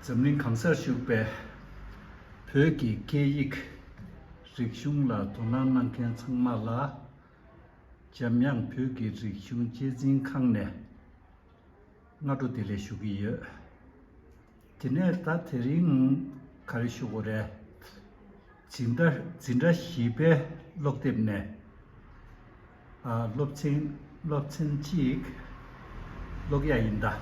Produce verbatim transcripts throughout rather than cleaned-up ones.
འཛམ་གླིང་གང་སར་བཞུགས་པའི་བོད་ཀྱི་སྐད་ཡིག་རིག་གཞུང་ལ་དོ་སྣང་གནང་མཁན་ཚང་མ་ལ། འཇམ་དབྱངས་བོད་ཀྱི་རིག་གཞུང་གཅེས་འཛིན་ཁང་ནས་སྔ་དྲོ་བདེ་ལེགས་ཞུ་གི་ཡོད། དེ་ནས་ད་དེ་རིང་ག་རེ་ཞུ་དགོས་རེད། འཛིན་གྲྭ་འཛིན་གྲྭ་བཞི་པའི་ཀློག་དེབ་ནས། ཨ། སློབ་ཚན་སློབ་ཚན་གཅིག་ཀློག་ཡ་ཡིན་ད།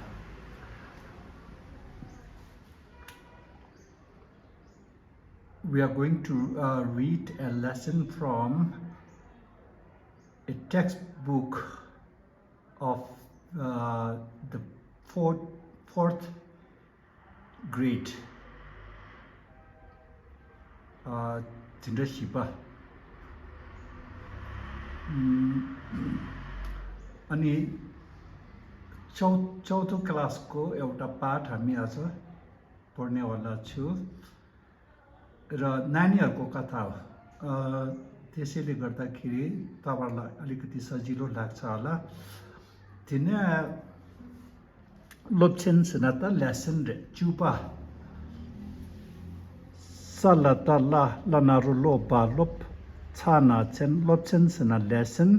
We are going to, uh, read a lesson from a textbook of, uh, the fourth, fourth grade. Uh, འཛིན་གྲྭ་བཞི་པ། ཨ་ནི། चौ चौथो क्लासको एउटा पाठ हामी आज पढ्नेवाला छु। र नानीहरूको कथा हो। अ, त्यसैले गर्दाखेरि तपाईँहरूलाई अलिकति सजिलो लाग्छ होला। དེ་ནས་སློབ་ཚན་ཟེར་ན་ད་lesson རེད། བཅུ་པ། ས་ལ་བཏགས་སླ། སླ་ན་རོ་སློ་བ་སློབ། ཚ་ན་ཚན། སློབ་ཚན་ཟེར་ན་lesson།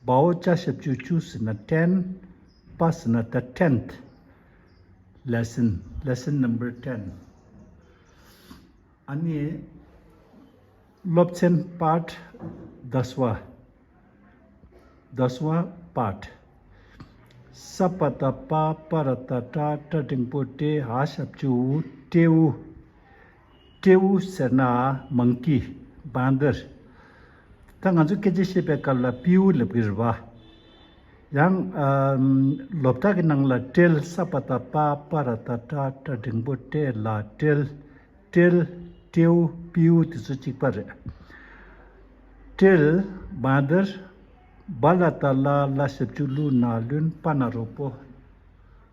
བའོ་ཅ་ཞབས་ཀྱུ་བཅུ་ཟེར་ན་ten། པ་ཟེར་ན་the tenth lesson, lesson number ten. ཨ་ནི། སློབ་ཚན་part दसवां, दसवां part. ས་པ་བཏགས་སྤ། པ་ར་བཏགས་སྤྲ། སྤྲ་འགྲེང་བུ་སྤྲེ། འ་ཞབས་ཀྱུ་འུ། སྤྲེའུ། སྤྲེའུ་ཟེར་ན་monkey, བཱན་དར། ད་ང་ཚོ་སྐད་ཆ་བཤད་པའི་སྐབས་ལ་སྤྲེའུ་ལབ་ཀྱི་རེད་པ། ཡང་ཨ་ལོ་རྟགས་ཀྱི་ནང་ལ་སྤྲེལ། ས་པ་བཏགས་སྤ། པ་ར་བཏགས་སྤྲ། སྤྲ་འགྲེང་བུ་སྤྲེ། ལ་སྤྲེལ། སྤྲེལ། སྤྲེའུ། སྤྲེའུ་དེ་ཚོ་གཅིག་པ་རེད། སྤྲེལ། བཱན་དར། བ་ལ་བཏགས་སླ། སླ་ཞབས་ཀྱུ་སླུ། ན་བླུན། པ་ན་རོ་སྤོ།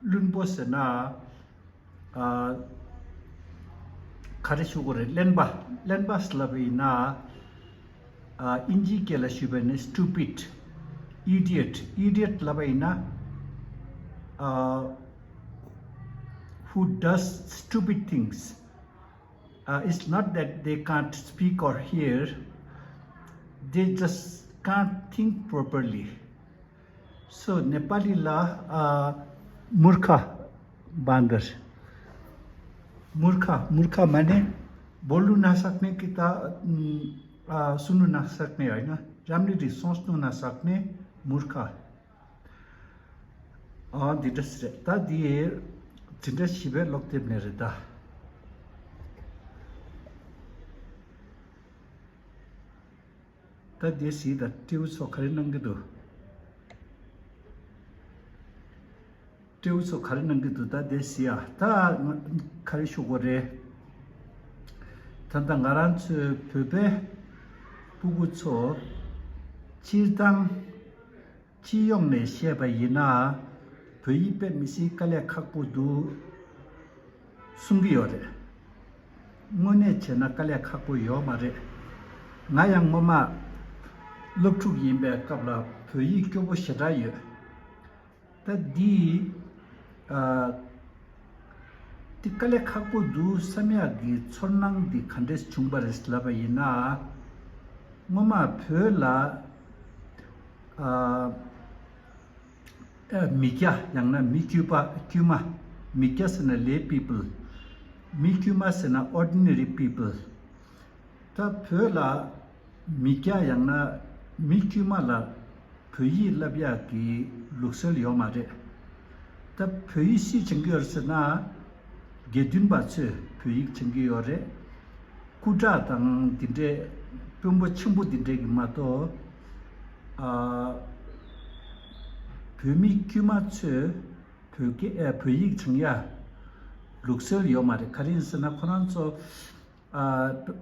བླུན་པོ་ཟེར་ན། ཨ། ག་རེ་ཞུ་དགོས་རེད། གླེན་པ། གླེན་པ་ལབ་པ་ཡིན་ན། ཨ། དབྱིན་ཇིའི་སྐད་ལ་ཞུས་པ་ཡིན་ན་stupid, idiot, idiot ལབ་པ་ཡིན་ན། ཨ། who does stupid things. Uh, it's not that they can't speak or hear, they just can't think properly. So, नेपालीलाई, अ, मूर्ख बाँदर। मूर्ख, मूर्ख माने बोल्न नसक्ने कि त, उम्, अ, सुन्नु नसक्ने, होइन? राम्ररी सोच्नु नसक्ने मूर्ख। अँ, འདི་འདྲ་ཞིག་རེད། ད་འདི་འཛིན་གྲྭ་བཞི་པའི་ཀློག་དེབ་ནས་རེད་ད། ད་འདི་གཟིགས་དང་། སྤྲེའུ་ཚོ་ག་རེ་གནང་གི་འདུག་སྤྲེའུ་ཚོ་ག་རེ་གནང་གི་འདུག་ད་འདི་གཟིགས་ཨ། ད་ང་ག་རེ་ཞུ་དགོས་རེད། ད་ལྟ་ང་རང་ཚོའི་བོད་པའི་སྤུ་གུ་ཚོ་སྤྱིར་བཏང་སྤྱི་ཡོངས་ནས་བཤད་པ་ཡིན་ན། བོད་ཡིག་དཔེ་མི་སྲིད་དཀའ་ལས་ཁག་པོ་འདུག་གསུང་གི་ཡོད་རེད། དངོས་གནས་བྱས་ན་དཀའ་ལས་ཁག་པོ་ཡོད་མ་རེད། ང་ཡང་སྔོན་མ་སློབ་ཕྲུག་ཡིན་པའི་སྐབས་ལ་བོད་ཡིག་སྐྱོ་པོ་ཞེ་དྲག་ཡོད། ད་འདི། ཨ། འདི་དཀའ་ལས་ཁག་པོ་འདུག་བསམ་ཡག་གི་ཚོར་སྣང་འདི་ག་འདྲས་བྱུང་པ་རེད་ལབ་པ་ཡིན་ན། སྔོན་མ་བོད་ལ། ཨ། ཨ། མི་སྐྱ་ཡང་ན་མི་དཀྱུས་པ། དཀྱུས་མ། མི་སྐྱ་ཟེར་ན་lay people, མི་དཀྱུས་མ་ཟེར་ན་ordinary people. ད་བོད་ལ་མི་སྐྱ་ཡང་ན་མི་དཀྱུས་མ་ལ་བོད་ཡིག་བསླབ་ཡག་གི་ལུགས་སྲོལ་ཡོད་མ་རེད། ད་བོད་ཡིག་སུས་སྦྱང་གི་ཡོད་རེད་ཟེར་ན། དགེ་འདུན་པ་ཚོས་བོད་ཡིག་སྦྱང་གི་ཡོད་རེད། སྐུ་དྲག་དང་འདི་འདྲའི་དཔོན་པོ་ཆེན་པོ་འདི་འདྲའི་གི་མ་གཏོགས། ཨ། བོད་མི་དཀྱུས་མ་ཚོས་བོད་སྐད། ཨ། བོད་ཡིག་སྦྱང་ཡ་ལུགས་སྲོལ་ཡོད་མ་རེད། ག་རེ་ཡིན་ཟེར་ན་ཁོ་རང་ཚོ། ཨ།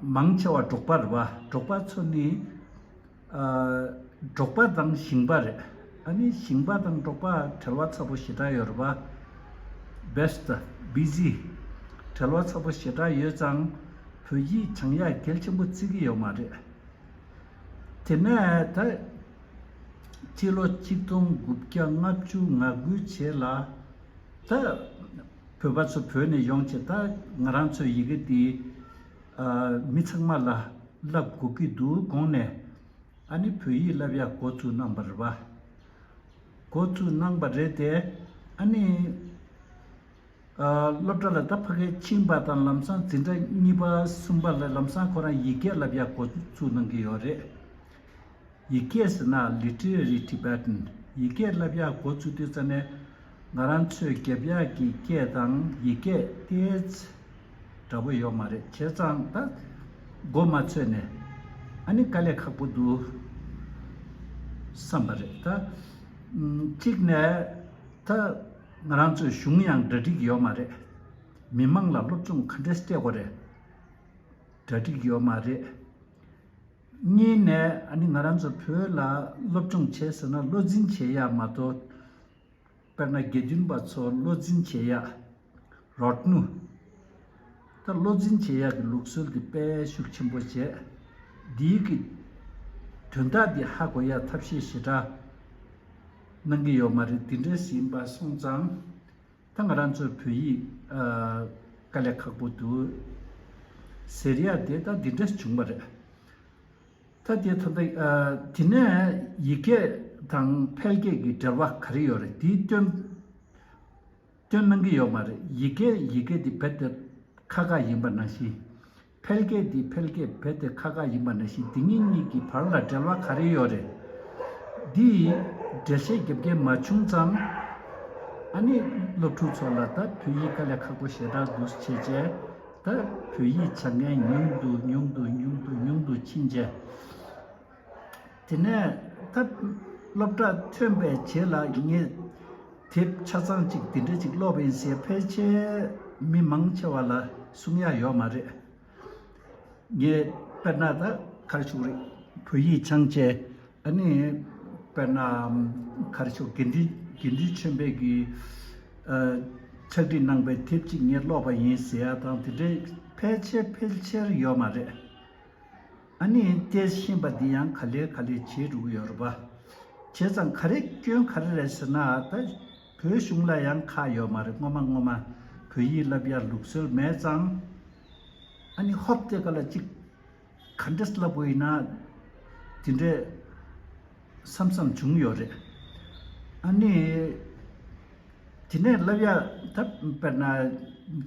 མང་ཆེ་བ་འབྲོག་པ་རེད་པ། འབྲོག་པ་ཚོ་ནི། ཨ། འབྲོག་པ་དང་ཞིང་པ་རེད། ཨ་ནི་ཞིང་པ་དང་འབྲོག་པ་བྲེལ་བ་ཚ་པོ་ཞེ་དྲག་ཡོད་རེད་པ། Best, busy. བྲེལ་བ་ཚ་པོ་ཞེ་དྲག་ཡོད་ཙང་བོད་ཡིག་སྦྱང་ཡ་གལ་ཆེན་པོ་བརྩི་གི་ཡོད་མ་རེད། དེ་ནས་ད་སྤྱི་ལོ་གཅིག་སྟོང་དགུ་བརྒྱ་ལྔ་བཅུ་ང་དགུའི་རྗེས་ལ། ད་བོད་ བོད་པ་ཚོ་བོད་ནས་ཡོང་བྱས་ད་ང་རང་ཚོའི་ཡི་གེ་འདི་ཨ་མི་ཚང་མ་ལ་བསླབ་དགོས་ཀྱི་འདུག་དགོངས་ནས་ཨ་ནི་བོད་ཡིག་བསླབ་ཡག་འགོ་བཙུགས་གནང་བ་རེད་བ། འགོ་བཙུགས་གནང་བ་རེད་དེ། ཨ་ནི་ཨ་སློབ་གྲྭ་ལ་ད་ཕ་གིར་ཕྱིན་པ་དང་ལམ་སང་འཛིན་གྲྭ་གཉིས་པ་གསུམ་པ་ལ་ལམ་སང་ཁོ་རང་ཡིག་སྐད་བསླབ་ཡག་འགོ་བཙུགས་གནང་གི་ཡོད་རེད། ཡིག་སྐད་ཟེར་ན་Literary Tibetan། ཡིག་སྐད་བསླབ་ཡག་འགོ་བཙུགས་དུས་ཙ་ནས་ང་རང་ཚོས་རྒྱབ་ཡག་གི་སྐད་དང་ཡིག་སྐད་ཏོག་ཙམ་འདྲ་པོ་ཡོད་མ་རེད། བྱས་ཙང་ད་མགོ་མ་ཚོས་ནས་ཨ་ནི་དཀའ་ལས་ཁག་པོ་འདུག་བསམ་པ་རེད། ད་གཅིག་ནས་ད་ང་རང་ཚོའི་གཞུང་ཡང་གྲ་སྒྲིག་ཡོད་མ་རེད། མི་མང་ལ་སློབ་སྦྱོང་ག་འདྲས་སྤྲད་དགོས་རེད། གྲ་སྒྲིག་ཡོད་མ་རེད། གཉིས་ནས་ཨ་ནི་ང་རང་ཚོ་བོད་ལ་སློབ་སྦྱོང་བྱས་ཟེར་ན་བློ་འཛིན་བྱེད་ཡག་མ་གཏོགས། དཔེར་ན་དགེ་འདུན་པ་ཚོ་བློ་འཛིན་བྱེད་ཡག་རོགས་ནུ། ད་བློ་འཛིན་བྱེད་ཡག་གི་ལུགས་སྲོལ་འདི་དཔེ་ཤུགས་ཆེན་པོ་བྱས། འདིའི་གི་དོན་དག་འདི་ཧ་གོ་ཡག་ཐབས་ཤེས་ཞེ་དྲག་གནང་གི་ཡོད་མ་རེད། འདི་འདྲས་ཡིན་པ་སོང་ཙང་། ད་ང་རང་ཚོའི་བོད་ཡིག་ཨ་དཀའ་ལས་ཁག་པོ་འདུག་ཟེར་ཡག་དེ་ད་འདི་འདྲས་བྱུང་བ་རེད། ད་དེ་ད་ལྟ་ཨ་དེ་ནས་ཡིག་སྐད་དང་འཕེལ་རྒྱས་ཀྱི་འབྲེལ་བ་ག་རེ་ཡོད་རེད། དེ་སྟོན་སྟོན་གནང་གི་ཡོད་མ་རེད། ཡིག་སྐད་ཡིག་སྐད་དེ་རྦད་དེ་ཁག་ཁག་ཡིན་པ་ནང་བཞིན། འཕེལ་རྒྱས་འདི་འཕེལ་རྒྱས་རྦད་དེ་ཁག་ཁག་ཡིན་པ་ནང་བཞིན། འདི་གཉིས་གཉིས་ཀྱི་བར་ལ་འབྲེལ་བ་ག་རེ་ཡོད་རེད། འདི་འགྲེལ་བཤད་རྒྱབ་མཁན་མ་བྱུང་ཙང་། ཨ་ནི་སློབ་ཕྲུག་ཚོ་ལ་ད་བོད་ཡིག་དཀའ་ལས་ཁག་པོ་ཞེ་དྲག་འདུག་བྱས་བྱས། ད་བོད་ཡིག་སྦྱང་མཁན་ཉུང་དུ་ཉུང་དུ་ཉུང་དུ་ཉུང་དུ་ཕྱིན་བྱས། དེ་ནས་ད་སློབ་གྲྭ་ཐོན་པའི་རྗེས་ལ་ངས་དེབ་ཆ་ཚང་ཅིག་འདི་འདྲ་ཅིག་ཀློག་པ་ཡིན་ཟེར་ཕལ་ཆེར་མི་མང་ཆེ་བ་ལ་གསུང་ཡག་ཡོད་མ་རེད། ངས་དཔེར་ན་ད་ག་རེ་ཞུ་དགོས་རེད། བོད་ཡིག་སྦྱངས་བྱས་ཨ་ནི་དཔེར་ན་ག་རེ་ཞུ་དགེ་འདུན་དགེ་འདུན་ཆོས་འཕེལ་གྱིས་ཨ་ཕྱག་བྲིས་གནང་པའི་དེབ་ཅིག་ངས་ཀློག་པ་ཡིན་ཟེར་ཡག་དང་དེ་འདྲའི་ཕལ་ཆེར་ཕལ་ཆེར་ཡོད་མ་རེད། ཨ་ནི་ཏེས་ཤེས་པ་འདི་ཡང་ག་ལེ་ག་ལེ་བྱེད་འགྲོ་གི་ཡོད་རེད་པ། བྱས་ཙང་ག་རེ་སྐྱོན་ག་རེ་རེད་ཟེར་ན་ད་བོད་གཞུང་ལ་ཡང་ཁག་ཡོད་མ་རེད། སྔོན་མ་སྔོན་མ་བོད་ཡིག་བསླབ་ཡག་ལུགས་སྲོལ་མེད་ཙང་། ཨ་ནི་ཧོབ་སྟེ་ག་ལ་ཅིག་ག་འདྲས་བསླབ་དགོས་ཡིན་ན་དེ་འདྲས་བསམ་བསམ་བྱུང་ཡོད་རེད། ཨ་ནི་དེ་ནས་བསླབ་ཡག་ད་དཔེར་ན་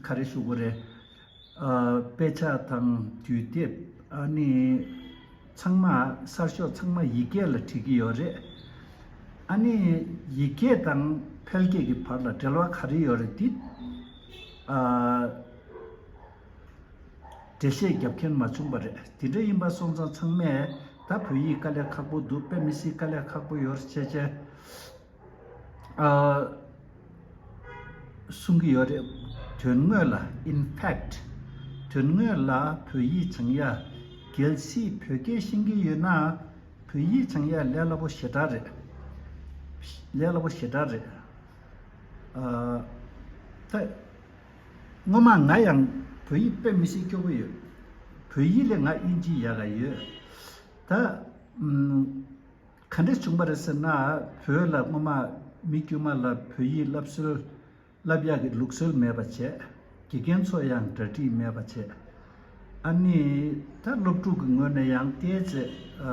ག་རེ་ཞུ་དགོས་རེད། ཨ་དཔེ་ཆ་དང་དུས་དེབ། ཨ་ནི་ཚང་མ་གསར་ཤོག་ཚང་མ་ཡིག་སྐད་ལ་བྲིས་ཀྱི་ཡོད་རེད། ཨ་ནི་ཡིག་སྐད་དང་འཕེལ་རྒྱས་ཀྱི་བར་ལ་འབྲེལ་བ་ག་རེ་ཡོད་རེད་དེ། ཨ་འགྲེལ་བཤད་རྒྱབ་མཁན་མ་བྱུང་བ་རེད། དེ་འདྲ་ཡིན་པ་སོང་ཙང་ཚང་མས་ད་བོད་ཡིག་དཀའ་ལས་ཁག་པོ་འདུག་དཔེ་མི་སྲིད་དཀའ་ལས་ཁག་པོ་ཡོད་རེད་བྱས་བྱས། ཨ་གསུང་གི་ཡོད་རེད། དོན་དངོས་ལ་in fact དོན་དངོས་ལ་བོད་ཡིག་སྦྱང་ཡ་གལ་སྲིད་བོད་སྐད་ཤེས་ཀྱི་ཡོད་ན་བོད་ཡིག་སྦྱང་ཡ་ལས་སླ་པོ་ཞེ་དྲག་རེད། ལས་སླ་པོ་ཞེ་དྲག་རེད། ཨ་ད་སྔོན་མ་ང་ཡང་བོད་ཡིག་དཔེ་མི་སྲིད་སྐྱོ་པོ་ཡོད། བོད་ཡིག་ལས་ང་དབྱིན་ཇི་ཡག་ག་ཡོད། ད་ཨམ། ག་འདྲས་བྱུང་བ་རེད་ཟེར་ན་བོད་ལ་སྔོན་མ་མི་དཀྱུས་མ་ལ་བོད་ཡིག་བསླབ་སྲོལ་བསླབ་ཡག་གི་ལུགས་སྲོལ་མེད་པ་བྱས། དགེ་རྒན་ཚོ་ཡང་གྲ་སྒྲིག་མེད་པ་བྱས། ཨ་ནི་ད་སློབ་ཕྲུག་གི་ངོས་ནས་ཡང་ཏོག་ཙམ་ཨ་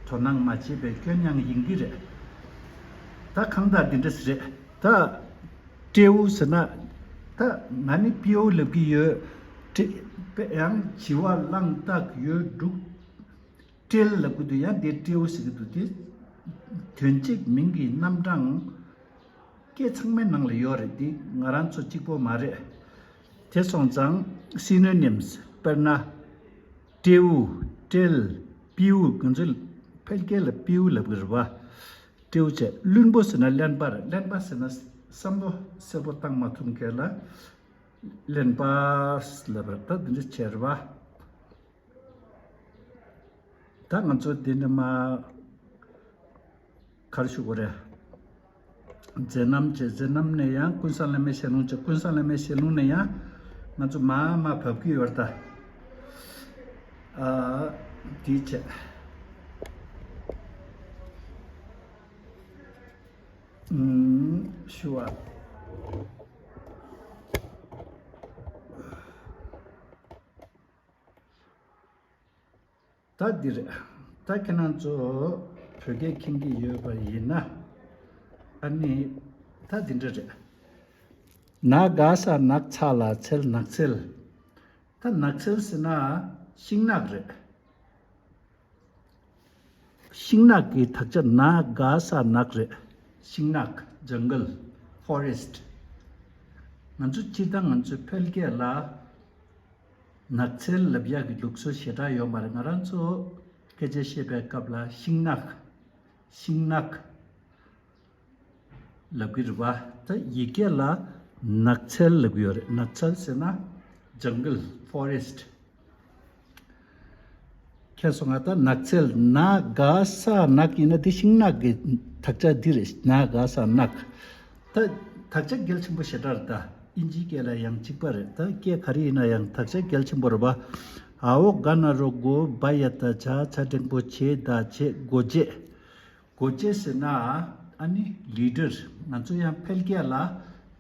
དོ་སྣང་མ་བྱས་པའི་སྐྱོན་ཡང་ཡིན་གྱི་རེད། ད་གང་ལྟར་འདི་འདྲ་ཞིག་རེད། ད་སྤྲེའུ་ཟེར་ན་ད་ང་ནི་སྤྲེའུ་ལབ་ཀྱི་ཡོད། སྤྲེ་ཡང་བྱི་བ་གླང་སྟག་ཡོས་འབྲུག་སྤྲེལ་ལབ་ཀྱི་འདུག་ཡང་དེ་སྤྲེའུ་ཟེར་གྱི་འདུག་དེ་དོན་གཅིག་མིང་གི་རྣམ་གྲངས་སྐད་ཚང་མའི་ནང་ལ་ཡོད་རེད། དེ་ང་རང་ཚོ་གཅིག་པོ་མ་རེད། དེ་སོང་ཙང་synonyms དཔེར་ན་སྤྲེའུ། སྤྲེལ། སྤྲེའུ། ང་ཚོ་ཕལ་སྐད་ལ་སྤྲེའུ་ལབ་ཀྱི་རེད་པ། སྤྲེའུ་བྱས། བླུན་པོ་ཟེར་ན་གླེན་པ་རེད། གླེན་པ་ཟེར་ན་བསམ་བློ་གསལ་པོ་བཏང་མ་ཐུབ་མཁན་ལ་གླེན་པ་ལབ་རེད། ད་འདི་འདྲ་བྱས་རེད་པ། ད་ང་ཚོ་འདི་ནས་མ་ག་རེ་ཞུ་དགོས་རེད། མཛད་རྣམ་བྱས། མཛད་རྣམ་ནས་ཡང་ཀུན་བཟང་བླ་མའི་ཞལ་ལུང་བྱས། ཀུན་བཟང་བླ་མའི་ཞལ་ལུང་ནས་ཡང་ང་ཚོ་མ་མ་བབས་ཀྱི་ཡོད་རེད་ད། ཨ་དེ་བྱས། ཨུམ། ཞུ་བ། ད་འདི་རེད། ད་ཁྱེད་རང་ཚོ་བོད་སྐད་མཁྱེན་གྱི་ཡོད་པ་ཡིན་ན། ཨ་ནི་ད་འདི་འདྲ་རེད། ན་ག་ས་ནགས་ཚ་ལ་ཚལ་ནགས་ཚལ། ད་ནགས་ཚལ་ཟེར་ན་ཤིང་ནགས་རེད། ཤིང་ནགས་ཀྱི་དག་ཆ་ན་ག་ས་ནགས་རེད། ཤིང་ནགས། Jungle། Forest། ང་ཚོ་སྤྱིར་བཏང་ང་ཚོའི་ཕལ་སྐད་ལ་ནགས་ཚལ་ལབ་ཡག་གི་ལུགས་སྲོལ་ཞེ་དྲག་ཡོད་མ་རེད། ང་རང་ཚོ་སྐད་ཆ་བཤད་པའི་སྐབས་ལ་ཤིང་ནགས། ཤིང་ནགས་ལབ་ཀྱི་རེད་པ། ད་ཡིག་སྐད་ལ་ནགས་ཚལ་ལབ་ཀྱི་ཡོད་རེད། ནགས་ཚལ་ཟེར་ན་Jungle། Forest། མཁྱེན་སོང་ང་། ད་ནགས་ཚལ་ན་ག་ས་ནགས་ཡིན་ན་དེ་ཤིང་ནགས་ཀྱི་དག་ཆ་འདི་རེད། ན་ག་ས་ནགས། ད་དག་ཆ་གལ་ཆེན་པོ་ཞེ་དྲག་རེད། ད་ཨིན་ཇིའི་སྐད་ལ་ཡང་གཅིག་པ་རེད། ད་སྐད་ག་རེ་ཡིན་ན་ཡང་དག་ཆ་གལ་ཆེན་པོ་རེད་པ། འ་འོག་ག་ན་རོ་གོ། བ་ཡ་བཏགས་བྱ། ཆ་འགྲེང་བུ་བྱེ་ད་བྱེད། འགོ་བྱེད། འགོ་བྱེད་ཟེར་ན་ཨ་ནི་ལི་ཌར། ང་ཚོ་ཡང་ཕལ་སྐད་ལ་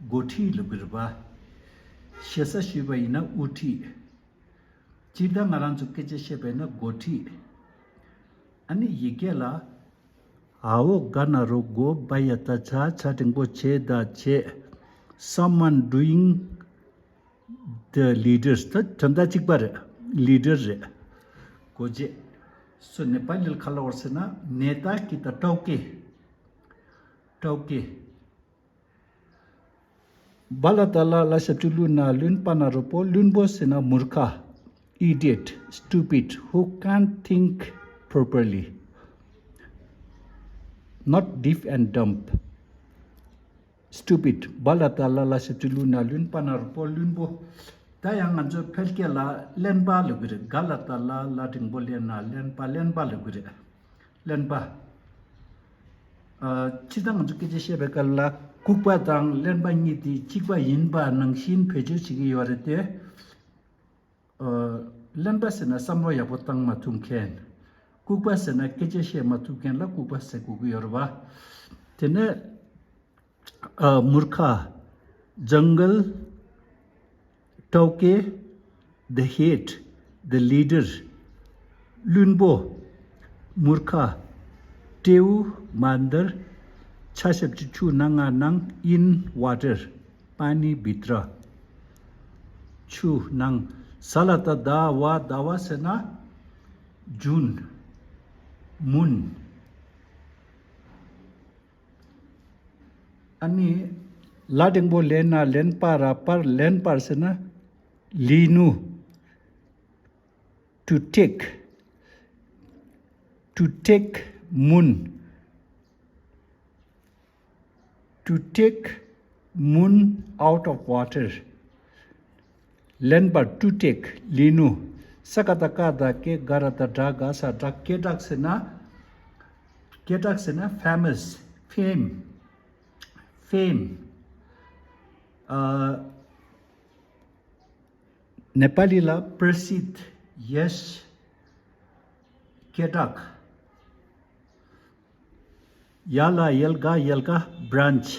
འགོ་ཁྲིད་ལབ་ཀྱི་རེད་པ། ཞེ་ས་ཞུས་པ་ཡིན་ན་དབུ་ཁྲིད། སྤྱིར་བཏང་ང་རང་ཚོ་སྐད་ཆ་བཤད་པ་ཡིན་ན་འགོ་ཁྲིད། ཨ་ནི་ཡི་གེ་ལ་འ་འོག་ག་ན་རོ་གོ། བ་ཡ་བཏགས་བྱ། ཆ་འགྲེང་བུ་བྱེ་ད་བྱེད། Someone doing the leaders། ད་དོན་དག་གཅིག་པ་རེད། ལི་ཌར་རེད། འགོ་བྱེད། སོ་ནེ་པ་ལི་ལ་ག་ལབ་དགོས་ཟེར་ན་ནེ་ཏཱ་ཀི་ད་ཊའུ་ཀེ། ཊའུ་ཀེ། བ་ལ་བཏགས་ལ་ལ་ཞབས་ཀྱུ་ལུ་ན་ལུན་པ་ན་རོ་པོ། བླུན་པོ་ཟེར་ན་མུར་ཁ། Idiot, stupid, who can't think properly, not deaf and dumb. Stupid. བ་ལ་བཏགས་ལ་ལ་ཞབས་ཀྱུ་ལུ་ན་ལུན་པ་ན་རོ་པོ། བླུན་པོ། ད་ཡང་ང་ཚོ་ཕལ་སྐད་ལ་གླེན་པ་ལབ་ཀྱི་རེད། ག་ལ་བཏགས་ལ་ལ་འགྲེང་བུ་ལེན་ན་གླེན་པ། གླེན་པ་ལབ་ཀྱི་རེད། གླེན་པ། ཨ། སྤྱིར་བཏང་ང་ཚོ་སྐད་ཆ་བཤད་པའི་སྐབས་ལ་ལྐུགས་པ་དང་གླེན་པ་གཉིས་དེ་གཅིག་པ་ཡིན་པ་ནང་བཞིན་བེད་སྤྱོད་བྱེད་ཀྱི་ཡོད་རེད་དེ། ཨ། གླེན་པ་ཟེར་ན་བསམ་བློ་ཡག་པོ་བཏང་མ་ཐུབ་མཁན། ལྐུགས་པ་ཟེར་ན་སྐད་ཆ་བཤད་མ་ཐུབ་མཁན་ལ་ལྐུགས་པ་ཟེར་དགོས་ཀྱི་ཡོད་རེད་པ། དེ་ནས། ཨ། མུར་ཁ། Jungle། ཊའུ་ཀེ། The head, the leader. བླུན་པོ། མུར་ཁ། སྤྲེའུ། མན་དར། ཆ་ཞབས་ཀྱུ་ཆུ་ན་ང་ནང་། in water, पानी भित्र. ཆུ་ནང་། ཟ་ལ་བཏགས་ཟླ་བ། ཟླ་བ་ཟེར་ན་ཇུན། མུན། ཨ་ནི་ལ་འགྲེང་བུ་ལེན་ན་ལེན་པ་ར་པར། ལེན་པར་ཟེར་ན་ལི་ནུ། To take. To take མུན། To take མུན། out of water. ལེན་པར། to take ལི་ནུ། ས་ཀ་བཏགས་སྐ་ད་སྐེ། ག་ར་བཏགས་གྲ། ག་ས་གྲགས། སྐད་གྲགས་ཟེར་ན། སྐད་གྲགས་ཟེར་ན་famous, fame, fame. ཨ། ནེ་པ་ལི་ལ་པྲ་སིད། ཡེཤ། སྐད་གྲགས། ཡ་ལ་ཡལ་ག། ཡལ་ག branch,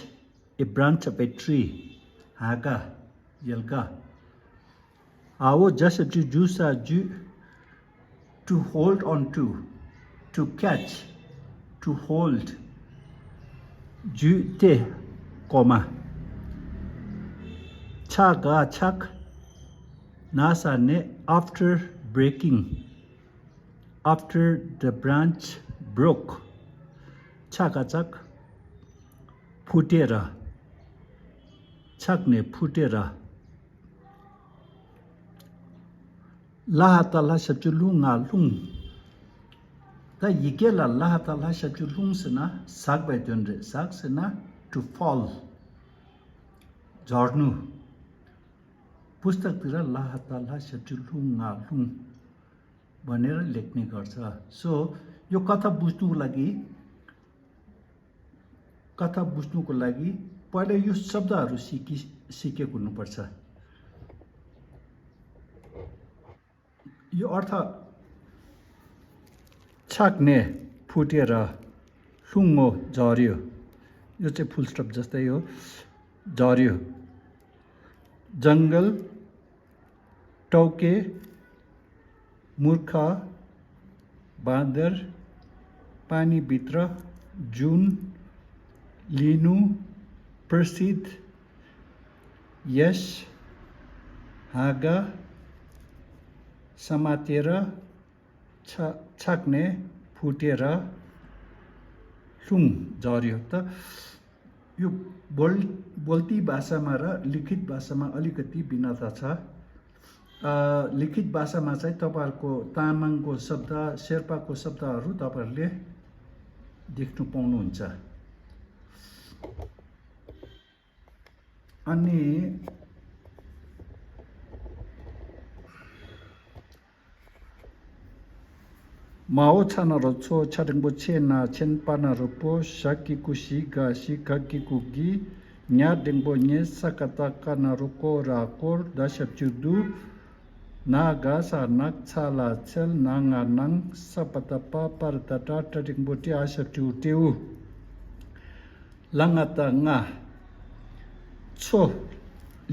a branch of a tree. ཧ་ག་ཡལ་ག་འ་འོག་ཇ་ཞབས་ཀྱུ་ཇུ་ས་ཇུས། To hold on to, to catch, to hold. ཇུས་ཏེ། གོ་མ། ཆ་ག་ཆག་ན་ས་ནས། after breaking, after the branch broke. ཆ་ག་ཆག་ཕུ་ཏེ་ར། ཆག་ནས་ཕུ་ཏེ་ར། ལ་ཧ་ཏ་ལྷ་ཞབས་ཀྱུ་ལྷུ་ང་ལྷུང་། ད་ཡི་གེ་ལ་ལ་ཧ་ཏ་ལྷ་ཞབས་ཀྱུ་ལྷུང་ཟེར་ན་ཟག་པའི་དོན་རེད། ཟག་ཟེར་ན་to fall, झर्नु. पुस्तकतिर ल ह त ल्ह शब्द लुङ ङ लुङ भनेर लेख्ने गर्छ। So यो कथा बुझ्नुको लागि, कथा बुझ्नुको लागि पहिला यो शब्दहरू सिकि सिकेको हुनुपर्छ। यो अर्थ छाक्ने, फुटेर, लुङ हो, झर्यो। यो चाहिँ फुल स्टप जस्तै हो, झर्यो। जङ्गल, टाउके, मूर्ख, बाँदर, पानीभित्र, जुन, लिनु, प्रसिद्ध, यश, हाँगा, समातेर, छ छाक्ने, फुटेर, ह्लुङ झर्‍यो। त यो बोल बोल्ती भाषामा र लिखित भाषामा अलिकति भिन्नता छ। अ, लिखित भाषामा चाहिँ तपाईँहरूको तामाङको शब्द, शेर्पाको शब्दहरू तपाईँहरूले देख्नु पाउनुहुन्छ। अनि མའོ་ཚ་ན་རོ་ཚོ། ཆ་འགྲེང་བུ་ཆེ་ན་ཆེན། པ་ན་རོ་པོ། ཞ་གི་གུ་ཞི་ག་ཞི། ག་གི་གུ་གི། ཉ་འགྲེང་བུ་ཉེ། ས་ཀ་བཏགས་སྐ་ན་རོ་སྐོ། ར་སྐོར། ད་ཞབས་ཀྱུ་དུ། ན་ག་ས་ནག་ཚ་ལ་ཚལ། ན་ང་ནང་། ས་པ་བཏགས་སྤ། པ་ར་བཏགས་སྤྲ། ཏྲ་འགྲེང་བུ་ཏྲི། འ་ཞབས་ཀྱུ་ཏྲེའུ། ལ་ང་བཏགས་རྔ། མཚོ།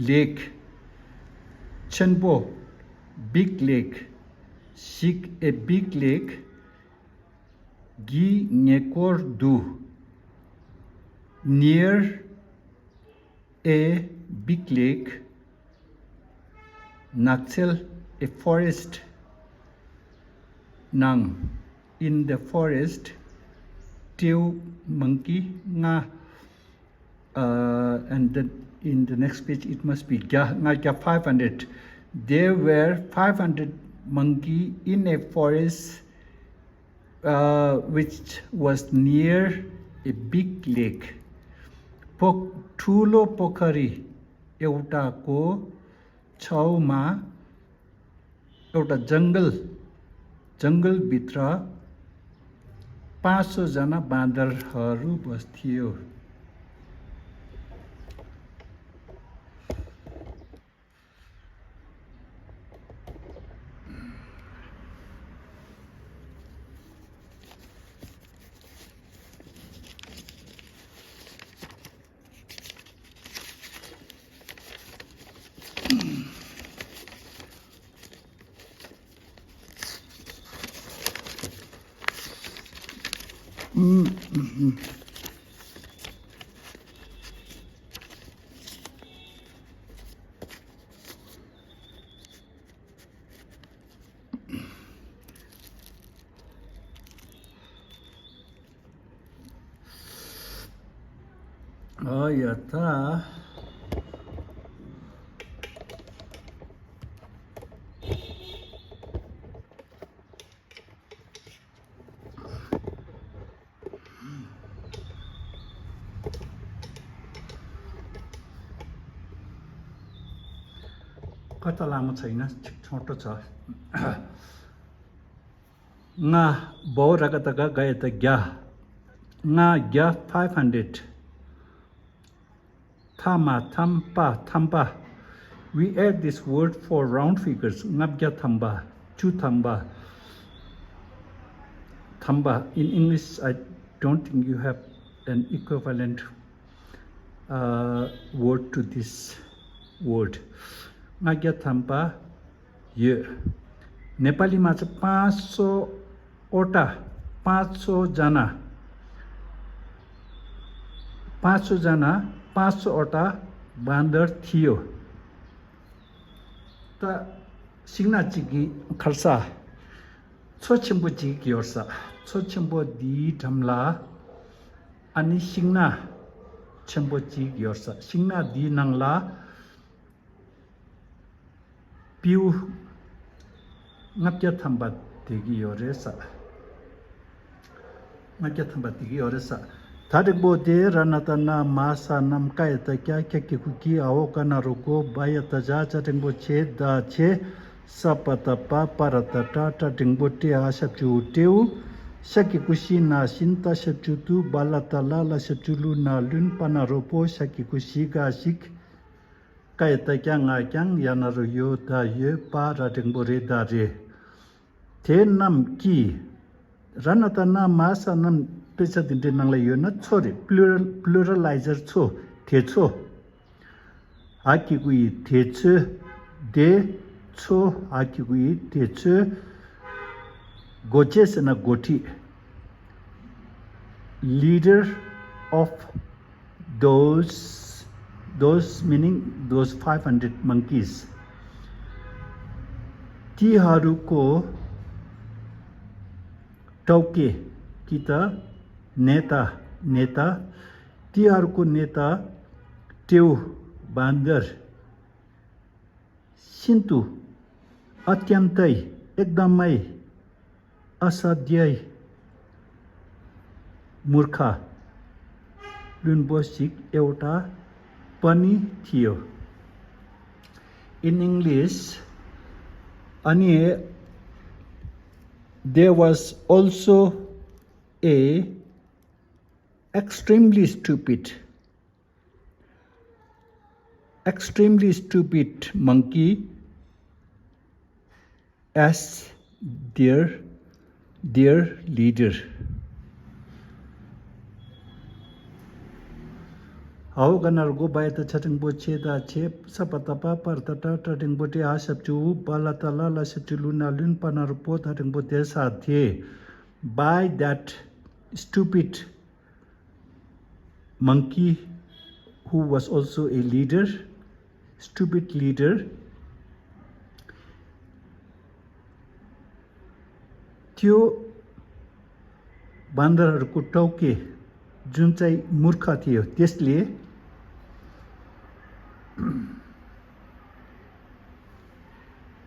lake། ཆེན་པོ། big lake། ཞིག a big lake། གི་ཉེ་སྐོར་དུ། near a big lake། ནགས་ཚལ། a forest། ནང་། in the forest། ཏྲེའུ། monkey། རྔ། Uh, and then in the next page, it must be རྔ་རྒྱ་five hundred. There were five hundred monkey in a forest, uh, which was near a big lake. पो ठुलो पोखरी एउटाको छेउमा एउटा जङ्गल, जङ्गलभित्र पाँच सौ जना बाँदरहरू बस्थ्यो। ཨ་ཡ་ད། ཁ་ཏ་ལ་མོ་ཚ་ཡིན་ན་ཆིག་ཆོང་སྤྲོ་ཚ། ང་བོ་ར་ག་ཏ་ག་ག་ཡ་ཏ་རྒྱ། ང་རྒྱ་five hundred། ཐ་མ་ཐམ་པ་ཐམ་པ། We add this word for round figures. ལྔ་བརྒྱ་ཐམ་པ། བཅུ་ཐམ་པ། ཐམ་པ། In English, I don't think you have an equivalent, uh, word to this word. ལྔ་བརྒྱ་ཐམ་པ། ཡོད། नेपालीमा चाहिँ पाँच सौ वटा, पाँच सौ जना, पाँच सौ जना, पाँच सौ वटा बाँदर थियो। ད་ཤིང་ནགས་གཅིག་གི་ཁར་ས་མཚོ་ཆེན་པོ་གཅིག་ཡོད་ས། མཚོ་ཆེན་པོ་འདིའི་འགྲམ་ལ་ཨ་ནི་ཤིང་ནགས་ཆེན་པོ་གཅིག་ཡོད་ས། ཤིང་ནགས་འདིའི་ནང་ལ་སྤྲེའུ་ལྔ་བརྒྱ་ཐམ་པ་བསྡད་ཀྱི་ཡོད་རེད་ས། ལྔ་བརྒྱ་ཐམ་པ་བསྡད་ཀྱི་ཡོད་རེད་ས། ད་འགྲེང་བུ་དེ་ར་ན་ད་ན་མ་ས་ནམ་ཀ་ཡ་ད་ཀྱ་ཀྱ་ཀྱི་གུ་ཀྱི་འ་འོག་ག་ན་རོ་གོ་བ་ཡ་ད་བྱ་ཅ་འགྲེང་བུ་ཆེ་ད་ཆེ། ས་པ་ད་པ་པ་ར་ད་ཏྲ་ཏྲ་འགྲེང་བུ་ཏྲེ་འ་ཞབས་ཀྱུ་ཏྲེའུ། ཤ་གི་གུ་ཤི་ན་ཤིན། ཏ་ཞབས་ཀྱུ་ཏུ། བ་ལ་ཏ་ལ། ལ་ཞབས་ཀྱུ་ལུ་ན་ལུན། པ་ན་རོ་པོ། ཤ་གི་གུ་ཤི་ག་ཤིག། ཀ་ཡ་ཏ་ཀྱ་ང་རྐྱང་། ཡ་ན་རོ་ཡོ་ད་ཡོད། པ་ར་འགྲེང་བུ་རེ་ད་རེད། དེ་རྣམས་ཀྱིས། ར་ན་ད་ན་མ་ས་རྣམས་དཔེ་ཆ་འདི་འདྲའི་ནང་ལ་ཡོད་ན་མཚོ་རེད། པུ་ལུ་རལ། པུ་ལུ་རལ་ལའི་ཛར་མཚོ། དེ་ཚོ། འ་གི་གུ་འི་དེ་ཚོའི། དེ་ཚོ། འ་གི་གུ་འི་དེ་ཚོའི། འགོ་བྱེད་ཟེར་ན་འགོ་ཁྲིད། Leader of those, those meaning those five hundred monkeys. तीहरू को टाउके कि त नेता, नेता। तीहरूको नेता टेउ, बाँदर। सिन्तु, अत्यन्तै, एकदमै, असाध्यै, मूर्ख, लुनबोसिक एउटा पनि थियो। In English, अनि there was also a extremely stupid, extremely stupid monkey as their, their leader. Hao ganar go bai ta chatting bo che da che sa pa ta pa par ta ta ta ding bo te a shap chu ba la ta la la shap chu lu na lun pa na ru po ta ding bo te sa the. By that stupid monkey who was also a leader, stupid leader, त्यो बान्दरहरूको टाउके जुन चाहिँ मूर्ख थियो त्यसले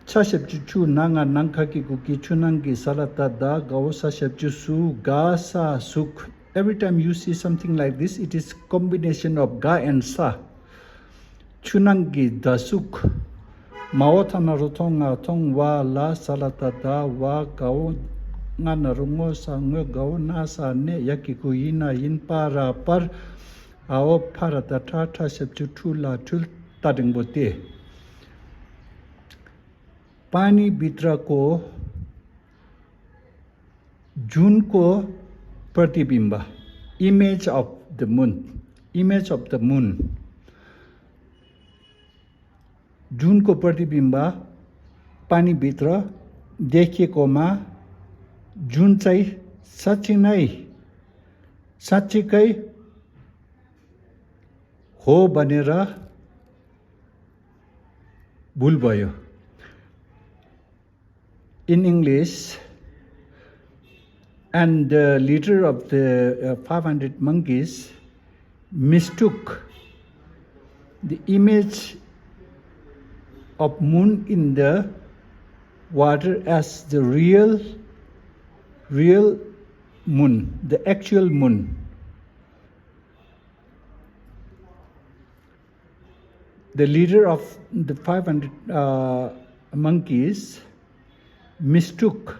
ཆ་ཞབས་ཀྱུ་ཆུ་ན་ང་ནང་ཁ་གི་གུ་གི་ཆུ་ནང་གི་ས་ལ་ད་ད་གའོ་ས་ཞབས་ཀྱུ་སུ་ག་ས་སུག Every time you see something like this, it is combination of ག and ས། ཆུ་ནང་གི་ད་སུག་མའོ་ཐ་ན་རུ་ཐོང་ང་ཐོང་བ་ལ་ས་ལ་ད་ད་བ་གའོ་ང་ན་རུ་ངོ་ས་ངོ་གའོ་ན་ས་ནས་ཡ་གི་གུ་ཡིན་ན་ཡིན་པ་ར་པར། ཨའོ་ཕ་ར་ད་ཁྲ་ཁྲ་ཞབས་ཀྱུ་ཁྲུ་ལ་ཁྲུལ་ད་འགྲེང་པོ་སྟེ། पानी भित्रको जुनको प्रतिबिम्ब, image of the moon, image of the moon. जुनको प्रतिबिम्ब पानीभित्र देखिएकोमा जुन चाहिँ साँच्ची नै साँच्चीकै हो भनेर भुल भयो। In English, and the leader of the uh, five hundred monkeys mistook the image of moon in the water as the real, real moon, the actual moon. The leader of the five hundred uh, monkeys mistook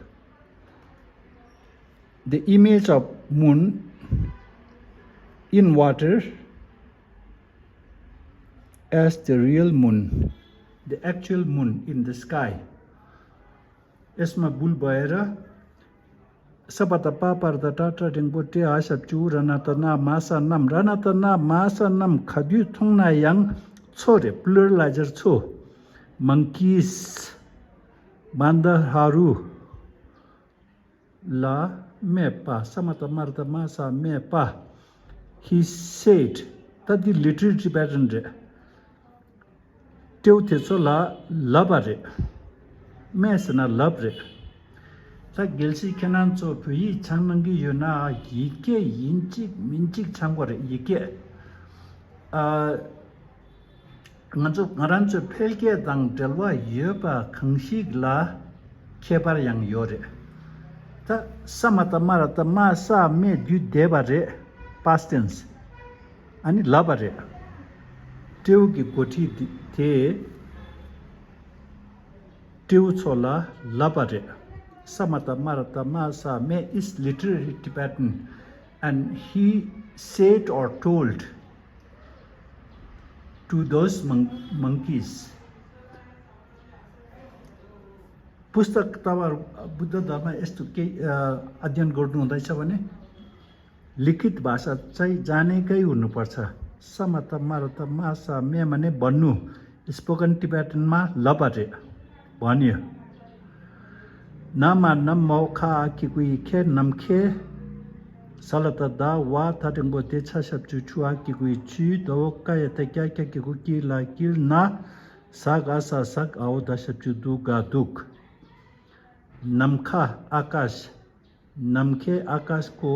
the image of moon in water as the real moon, the actual moon in the sky. यसमा भुल भएर ས་པ་ད་པ་པར་ད་ཏྲ་ཏྲ་འགྲེང་པོ་ཏྲེ་ཨ་ཞབས་ཀྱུ་ར་ན་ད་ན་མ་ས་རྣམས། ར་ན་ད་ན་མ་ས་རྣམས་ག་དུས་མཐོང་ན་ཡང་ཚོ་རེད། པུ་ལར་ལ་སྦྱར་ཚོ། མང་ཀིས། བན་དྷ་ཧ་རུ། ལ་སྨྲས་པ། ས་མ་ད་མར་ད་མ་ས་སྨྲས་པ། He said. ད་འདི་ལི་ཊ་རེ་ཊི་པེ་ཊན་རེད། སྤྲེའུ་དེ་ཚོ་ལ་ལབ་པ་རེད། སྨྲས་ཟེར་ན་ལབ་རེད། ད་གལ་སྲིད་ཁྱེད་རང་ཚོ་བོད་ཡིག་སྦྱང་གནང་གི་ཡོད་ན་ཡི་གེ་ཡིན་གཅིག་མིན་གཅིག་སྦྱང་དགོས་རེད། ཡི་གེ། ཨ། ང་ཚོ་ང་རང་ཚོའི་འཕེལ་རྒྱས་དང་འབྲེལ་བ་ཡོད་པ་གང་ཞིག་ལ་ཁྱད་པར་ཡང་ཡོད་རེད། ད་ས་མ་ད་མ་ར་ད་མ་ས་སྨྲས་དུས་བསྡད་པ་རེད། past tense། ཨ་ནི་ལབ་པ་རེད། སྤྲེའུ་གི་འགོ་ཁྲིད་དེ་སྤྲེའུ་ཚོ་ལ་ལབ་པ་རེད། ས་མ་ད་མ་ར་ད་མ་ས་སྨྲས is literally Tibetan, and he said or told to those mon- monkeys. पुस्तक तपाईँ बुद्ध धर्म यस्तो केही अध्ययन गर्नुहुँदैछ भने लिखित भाषा चाहिँ जानेकै हुनुपर्छ। स म त म र त म स मे भने भन्नु, स्पोकन टिबेटनमा लपरे भन्यो। ན་མ་ན་མོ་ཁ་ཨ་གི་གུ་ཡི་ཁེ་ནམ་ཁའི། ས་ལ་ཏ་ད་བ་ཐ་འགྲེང་བུ་དེ་ཆ་ཞབས་ཀྱུ་ཆུ་ཨ་གི་གུ་ཡི་ཆུ། ད་འོ་ཀ་ཡ་ཏ་ཀྱ་ཀྱ་གི་གུ་ཀྱི་ལ་ཀྱིལ་ན། ཟ་ག་ས་ཟག་ཨའོ་ད་ཞབས་ཀྱུ་དུ་ག་དུག་ནམ་མཁའ། आकाश། नमखे आकाश को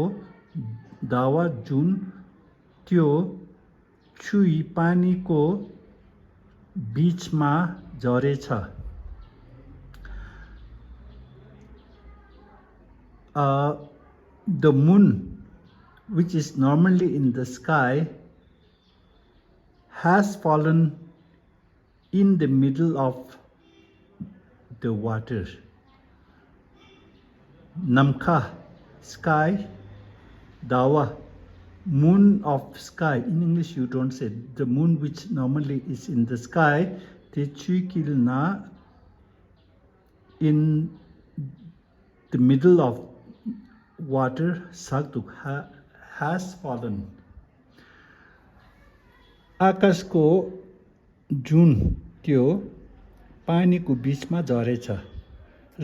दावा जुन त्यो छुई पानीको बिचमा झरेछ। Uh, the moon, which is normally in the sky, has fallen in the middle of the water. नमखा, sky, दावा, moon of sky. In English, you don't say the moon which normally is in the sky. དེ་ཆུའི་དཀྱིལ་ན in the middle of water ཟག་འདུག has fallen. आकाशको जुन त्यो पानीको बिचमा झरेछ।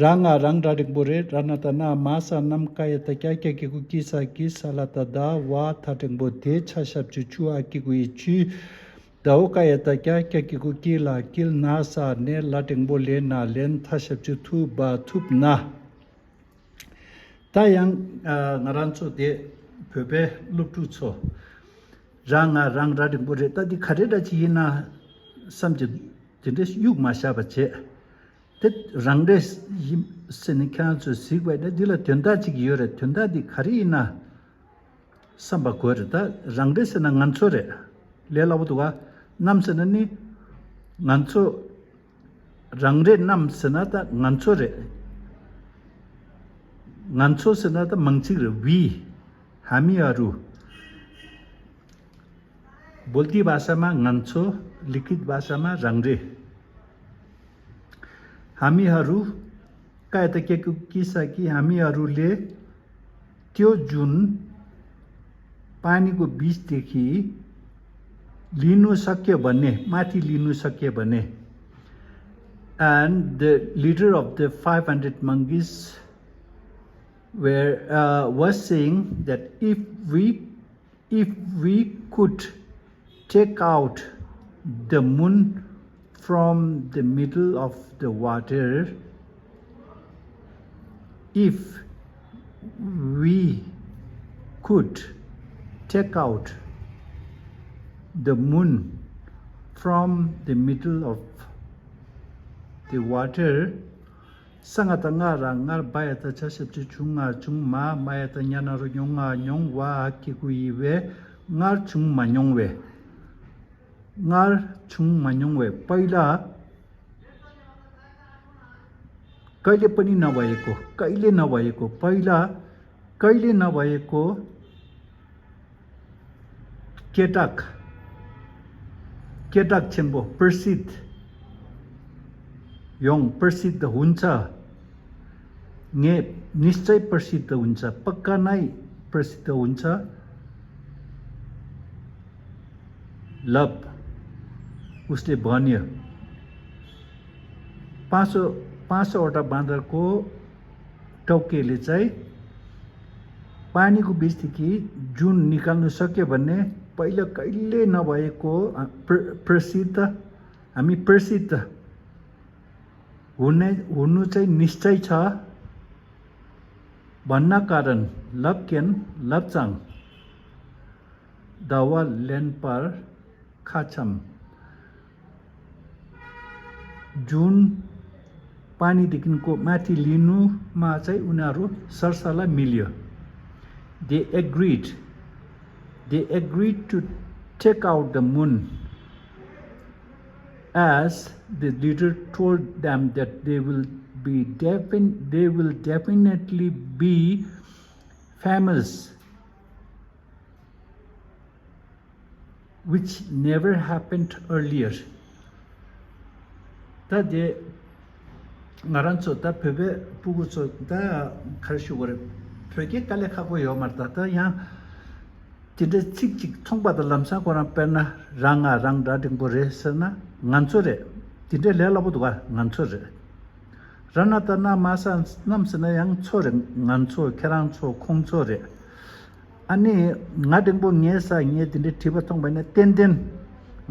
राङा राङ र ढिक्बो रे, रना तना मासा नम काया त क्या क्या के को किसा किसा ला त दा वा था ढिक्बो दे छ शब्द छु आ के को इ छु। दाउ काया त क्या क्या के को किला किल नासा ने ला ढिक्बो ले ना लेन था शब्द छु थु बा थुप ना। ད་ཡང་ང་རང་ཚོ་དེ་བོད་པའི་སློབ་ཕྲུག་ཚོ་རང་ང་རང་ར་འགྲིག་པོ་རེད། ད་འདི་ག་རེ་འདྲ་ཅིག་ཡིན་ན་བསམ་གྱི་དེ་འདྲ་གཡུག་མ་བཞག་པ་བྱས། དེ་རང་འདྲས་ཡིན་ཟེར་ནས་ཁྱེད་རང་ཚོས་གཟིགས་པ་ཡིན་ན་འདི་ལ་དོན་དག་ཅིག་ཡོད་རེད། དོན་དག་འདི་ག་རེ་ཡིན་ན། བསམ་པ་དགོས་རེད། ད་རང་རེ་ཟེར་ན་ང་ཚོ་རེད། ལས་སླ་པོ་འདུག་ག་རྣམས་ཟེར་ན་ནི་ང་ཚོ། རང་རེ་རྣམས་ཟེར་ན་ད་ང་ཚོ་རེད། ང་ཚོ་ཟེར་ན་ད་མང་ཚིག་རེད། ཝི། ཧ་མི་ཨ་རུ། बोल्ती भाषामा ང་ཚོ། लिखित भाषामा རང་རེ། हामीहरू कायता के किसा कि हामीहरूले त्यो जुन पानीको बिचदेखि लिनु सक्यो भने, माथि लिनु सक्यो भने, and the leader of the five hundred monkeys were uh, was saying that if we if we could take out the moon from the middle of the water, if we could take out the moon from the middle of the water, ས་ང་ད་ང་ར་ངར་བ་ཡ་ད་ཆ་ཞབས་ཀྱུ་ཆུ་ང་ཆུང་མ་མ་ཡ་ད་ཉ་ན་རོ་ཉོ་ང་ཉོང་བ་ཨ་ཁི་ཀུ་ཡི་བས་སྔར་བྱུང་མ་མྱོང་བས། སྔར་བྱུང་མ་མྱོང་བས། पहिला कहिले पनि नभएको, कहिले नभएको, पहिला कहिले नभएको केटक, केटक छेम्बो प्रसिद्ध, योङ प्रसिद्ध हुन्छ। ने निश्चय प्रसिद्ध हुन्छ, पक्का नै प्रसिद्ध हुन्छ। लभ, उसले भन्यो। पाँचौँ पाँचवटा बाँदरको टाउकेले चाहिँ पानीको बिचदेखि जुन निकाल्नु सक्यो भने पहिला कहिले नभएको प्र प्रसिद्ध हामी प्रसिद्ध हुने हुनु चाहिँ निश्चय छ भन्न कारण लभकेन लभचाङ दावा लेनपार खाछाम जुन पानीदेखिको माथि लिनुमा चाहिँ उनीहरू सरसल्लाह मिल्यो। They agreed, they agreed to take out the moon as the leader told them that they will be defin they will definitely be famous, which never happened earlier. ད་དེ་ང་རང་ཚོ་ད་བོད་པའི་སྤུ་གུ་ཚོ་ད་ག་རེ་ཞུ་དགོས་རེད། བོད་སྐད་དཀའ་ལས་ཁག་པོ་ཡོད་མ་རེད། ད་ད་ཡང་དེ་འདྲའི་ཚིག་གཅིག་མཐོང་པ་དང་ལམ་སང་ཁོ་རང་དཔེར་ན་རང་ང་རང་འདྲ་འགྲིག་པོ་རེད་ཟེར་ན་ང་ཚོ་རེད། དེ་འདྲའི་ལས་སླ་པོ་འདུག་ག་ང་ཚོ་རེད། ར་ན་ད་ན་མ་ས་རྣམས་ཟེར་ན་ཡང་ཚོ་རེད། ང་ཚོ་ཁྱེད་རང་ཚོ་ཁོང་ཚོ་རེད། ཨ་ནི་ང་འགྲེང་པོ་ངའི་ས་ངས་དེ་འདྲའི་བྲིས་པ་མཐོང་པ་ཡིན་ན་ཏན་ཏན་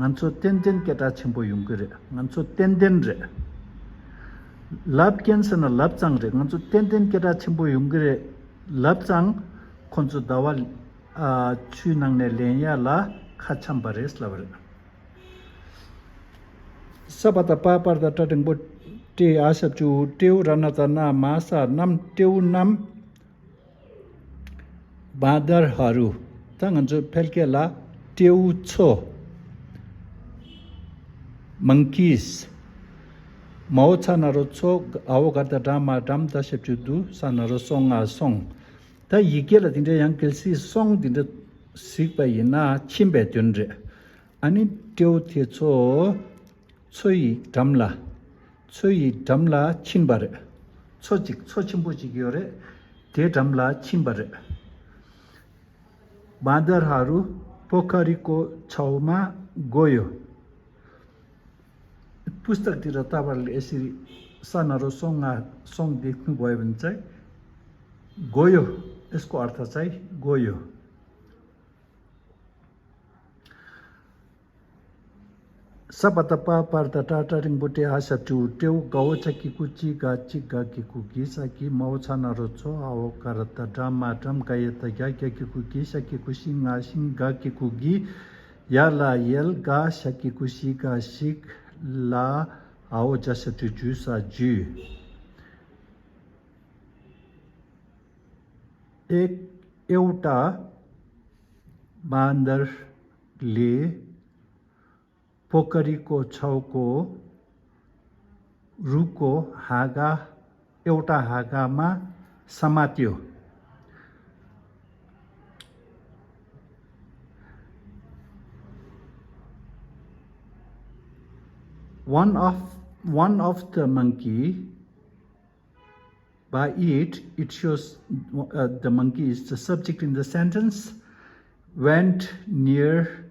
ང་ཚོ་ཏན་ཏན་སྐད་གྲགས་ཆེན་པོ་ཡོང་གི་རེད། ང་ཚོ་ཏན་ཏན་རེད། ལབ་ཀན་ཟེར་ན་ལབ་ཙང་རེད། ང་ཚོ་ཏན་ཏན་སྐད་གྲགས་ཆེན་པོ་ཡོང་གི་རེད། ལབ་ཙང་ཁོ་ཚོ་ཟླ་བ་ཨ་ཆུའི་ནང་ནས་ལེན་ཡ་ལ་ཁ་འཆམ་པ་རེད་ལབ་རེད། ས་པ་ད་པ་པར་ད་ཏྲ་འགྲེང་པོ་ཏྲེ་ཨ་ཞབས་ཀྱུ་ཏྲེའུ་ར་ན་ད་ན་མ་ས་རྣམས་ཏྲེའུ་རྣམས། བཱན་དར་ཧ་རུ། ད་ང་ཚོའི་ཕལ་སྐད་ལ་སྤྲེའུ་ཚོ། མང་ཀིས། མའོ་ཚ་ན་རོ་ཚོ། འ་འོ་ག་ད་འགྲ་མ་འགྲམ། ད་ཞབས་ཀྱུ་དུ། ས་ན་རོ་སོ་ང་སོང་། ད་ཡི་གེ་ལ་དེ་འདྲ་ཡང་གལ་སྲིད་སོང་དེ་འདྲ་གཟིགས་པ་ཡིན་ན་ཕྱིན་པའི་དོན་རེད། ཨ་ནི་སྤྲེའུ་དེ་ཚོ། མཚོ་ཡི་འགྲམ་ལ། མཚོ་ཡི་འགྲམ་ལ་ཕྱིན་པ་རེད། མཚོ་གཅིག་མཚོ་ཆེན་པོ་གཅིག་ཡོད་རེད། དེའི་འགྲམ་ལ་ཕྱིན་པ་རེད། བཱན་དར་ཧ་རུ་པོ་ཁ་རི་ཀོ་ཆའོ་མ་གོ་ཡོ། पुस्तकतिर तपाईँहरूले यसरी सानोहरू सोंगा सोंग देख्नुभयो भने चाहिँ गयो, यसको अर्थ चाहिँ गयो। ས་པ་ད་པ་པར་ད་ཏྲ་ཏྲ་འགྲེང་པོ་ཏྲེ་ཧ་ཞབས་ཀྱུ་ཏྲེའུ། ག་འོ་ཅ་གི་གུ་ཅི་ག་ཅི་ག་གི་གུ་གི་ས་གི། མའོ་ཚ་ན་རོ་ཚོ། འ་འོ་ག་ར་ད་འགྲ་མ་འགྲམ། ག་ཡ་ད་གྱ། གྱ་གི་གུ་གྱི། ཤ་གི་གུ་ཤི་ང་ཤིང་། ག་གི་གུ་གི། ཡ་ལ་ཡལ། ག་ཤ་གི་གུ་ཤི་ག་ཤིག། ལ་འ་འོ་ཇ་ཞབས་ཀྱུ་ཇུ་ས་ཇུས། एक एउटा बाँदरले पोखरीको छेउको रुखको हाँगा, एउटा हाँगामा समात्यो। One of, one of the monkey by it, it shows, uh, the monkey is the subject in the sentence, went near